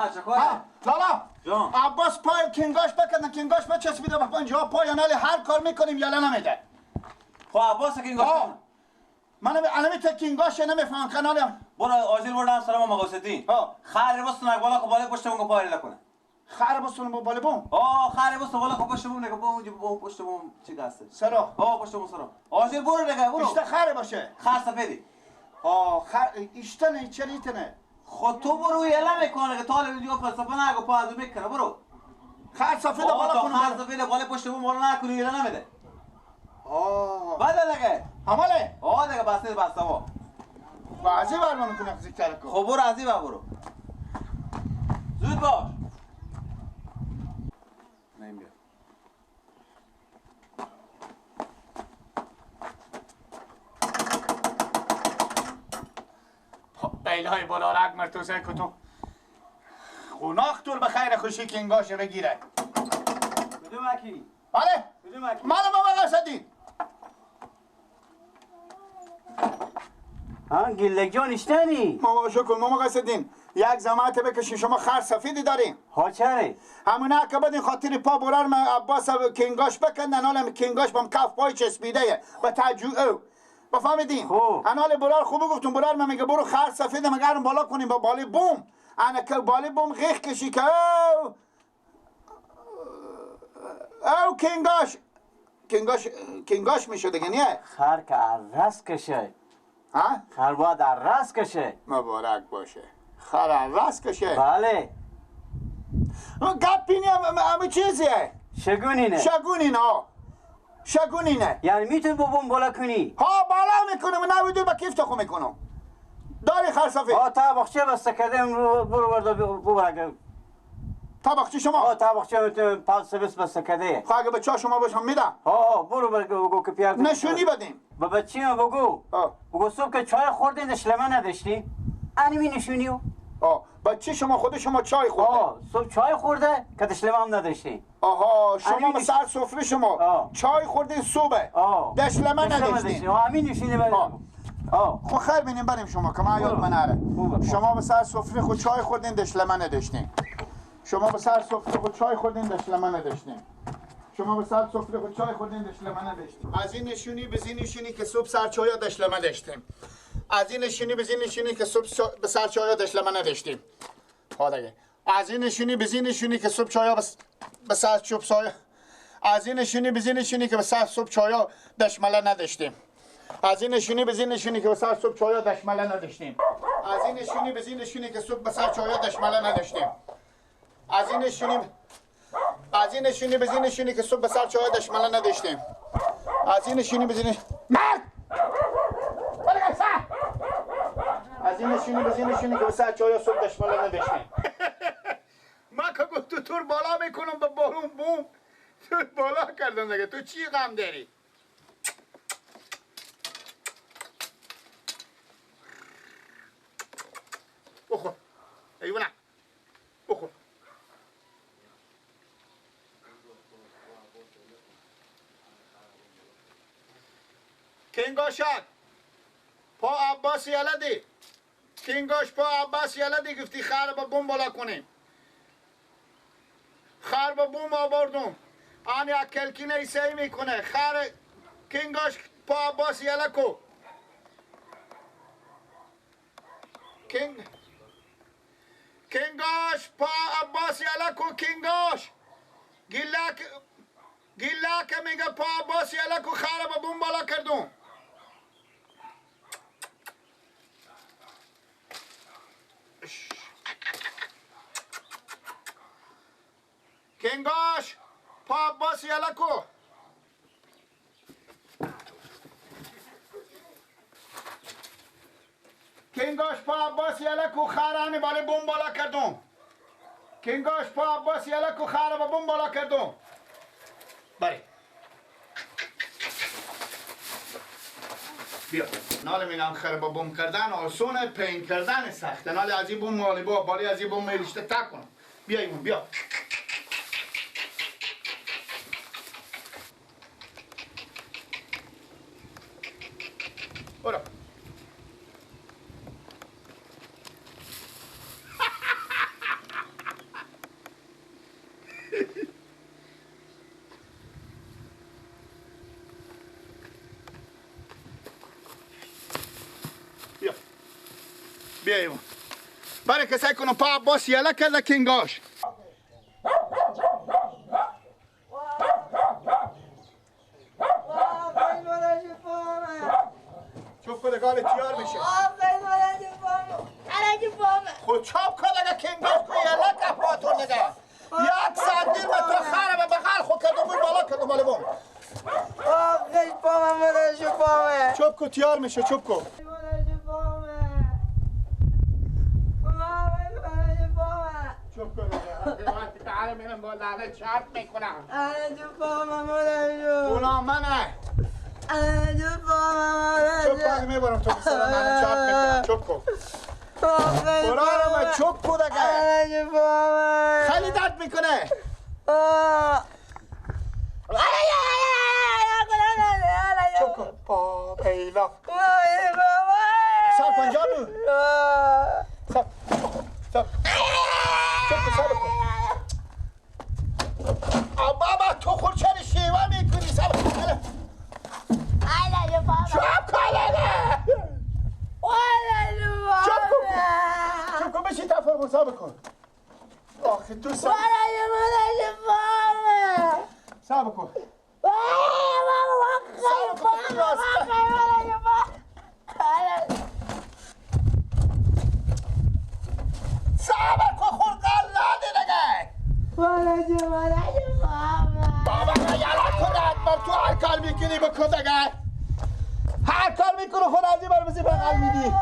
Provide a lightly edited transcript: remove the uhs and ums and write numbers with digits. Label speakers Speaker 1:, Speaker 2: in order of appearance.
Speaker 1: ها چکاره؟
Speaker 2: لالا
Speaker 1: جان
Speaker 2: عباس پای کنگاش بکن، کنگاش بچسبیده به پنجه پای نالی، هر کار میکنیم یالا نمیده.
Speaker 1: خب عباس کنگاش
Speaker 2: من الان تا کنگاش نمیفهم کنالم.
Speaker 1: برو آجیل بردم سلام مغاسدین. خر بستون بالا کو بالا پشت بوم پای نکنه.
Speaker 2: خر بستون بالا بوم.
Speaker 1: خر بستون بالا کو پشت بوم نگه بوم پشت بوم چی هست؟
Speaker 2: سرا.
Speaker 1: پشت بوم سرا. آجیل برو نگه برو.
Speaker 2: ایشته خر باشه.
Speaker 1: خر سفیدی.
Speaker 2: خر ایشته نه چریتنه.
Speaker 1: خود تو برو یلا میکنه که طالب دیگه فلسفه نگو پا از میکنه برو.
Speaker 2: خر سفید بالا کنه.
Speaker 1: خر سفید بالا پشت بوم بالا نکنی یلا نمیده. بعد دیگه
Speaker 2: هماله.
Speaker 1: دیگه بسته بسته وا.
Speaker 2: بعضی برمان کنه ذکر کن.
Speaker 1: خب برو از این برو. زود باش. نیم بیا.
Speaker 2: بیلای بالا رگ مرتوزه کتو خوناخ طور به خیر خوشی کنگاش بگیره.
Speaker 1: کدوم اکی؟
Speaker 2: بله؟
Speaker 1: کدوم اکی؟
Speaker 2: مال بابا قصدین.
Speaker 3: ها گلک جان اشتنی؟
Speaker 2: ماما شکر ماما قصدین یک زمانت بکشین شما خر سفیدی دارین.
Speaker 3: ها چره؟
Speaker 2: همونه که بدین خاطر پا برار من عباس کنگاش بکندن حالا کنگاش بام کف پای چسبیده به تجو او بفهمیدین؟ انال برار خوب گفتم برار من میگه برو خر سفید مگرم بالا کنیم با بالی بوم. انا که بالی بوم غیخ کشی که او او کنگاش کنگاش کنگاش میشه دیگه نیه؟
Speaker 3: خر که عرس کشه.
Speaker 2: ها؟
Speaker 3: خر باید عرس کشه.
Speaker 2: مبارک باشه. خر عرس کشه.
Speaker 3: بله.
Speaker 2: گپینی همه چیزیه.
Speaker 3: شگونینه.
Speaker 2: شگونینه ها. شگونینه.
Speaker 3: یعنی میتونی با بوم بالا کنی؟
Speaker 2: ها بالا میکنم نه با کیف تخو میکنم. داری خر سفید؟
Speaker 3: ها طبقچه بسته کردیم برو برو برو.
Speaker 2: طبقچه شما؟
Speaker 3: ها طبقچه پاس بس بسته کرده.
Speaker 2: خب اگه به چا شما باشم میدم.
Speaker 3: ها برو برو بگو که پیار
Speaker 2: نشونی بدیم.
Speaker 3: با بچه بگو. بگو صبح که چای خوردین دشلمه نداشتی؟ انیمی نشونیو.
Speaker 2: بچه شما خود شما چای خورده.
Speaker 3: صبح چای خورده که دشلمه هم نداشتی.
Speaker 2: آها شما به سر سفره شما چای خوردین صبح دشلمه نداشتین.
Speaker 3: همین نشونی بریم.
Speaker 2: خب خیر بینیم بریم شما که من یاد من نره. شما به سر سفره خود چای خوردین دشلمه نداشتین. شما به سر سفره خود چای خوردین دشلمه نداشتین. شما به سر سفره خود چای خوردین دشلمه نداشتین. از این نشونی به این نشونی که صبح سر چای دشلمه داشتیم. از این نشونی به این نشونی که صبح به سر چای دشلمه نداشتیم. ها دیگه. از این نشونی به این نشونی که صبح چای به سر صبح چای از این نشونی به این نشونی که به سر صبح چای دشمله نداشتیم. از این نشونی به این نشونی که به سر صبح چای دشمله نداشتیم. از این نشونی به این نشونی که صبح به سر چای دشمله نداشتیم. از این نشونی از این نشونی به این نشونی که صبح به سر چای دشمله نداشتیم. از این نشونی به این مرد از این نشونی به این نشونی که به سر چای صبح دشمله نداشتیم. من که گفت تو تور بالا میکنم به بارون بوم تو بالا کردم دیگه. تو چی غم داری؟ بخور ایونا بخور. کنگاشک پا عباس یلدی. کنگاش پا عباس یلدی گفتی خر با بوم بالا کنیم. خر با بوم آوردم. آن یک کلکینه ایسایی میکنه. خر کنگاش پا عباس یلکو. کنگاش پا عباس یلکو. کنگاش گیلاک گیلاک میگه پا عباس یلکو خر با بوم بالا کردم. کنگاش پا عباس یلکو. کنگاش پا عباس یلکو خرانی بالا بوم بالا کردم. کنگاش پا عباس یلکو خر با بوم بالا کردم. بری بیا. ناله میگم خر با بوم کردن آسونه، پین کردن سخته. ناله از این بوم مالی با بالی از این بوم میریشته تک کنم. بیا ایمون بیا. برو. بیا ایوان. برای کسایی کنم پا عباس یله کرده کنگاش. چوب کده گال تیار میشه. خود چاپ کده اگه کنگاش که یله که پاتون نگه. یک ساعت دیر من تو خره به بغل خود کدوم بود بالا کدوم بالا بوم. چوب کو تیار میشه چوب کو. چوب کو دیگه. تعالى میرم با لعنه چرب میکنم. اونا منه. چوب کو میبرم تو بسرم لعنه چرب میکنم. چوب کو. برارم چوب کو دیگه. خیلی درد میکنه. چوب کو. باب ایلا. سر پنجانو. سر. سر. چوب کو سر کن. بابا تو خود چرا شیوه میکنی؟ سر کن. چوب کن. چوب کن. چوب کن بشی تفرمون سر بکن. آخه تو سر. سر بکن. صبر کن خور قلاده دیگه. بابا یلا کن بر تو هر کار میکنی بکن دیگه. هر کار میکنی خود از این بر بسی بغل میدی.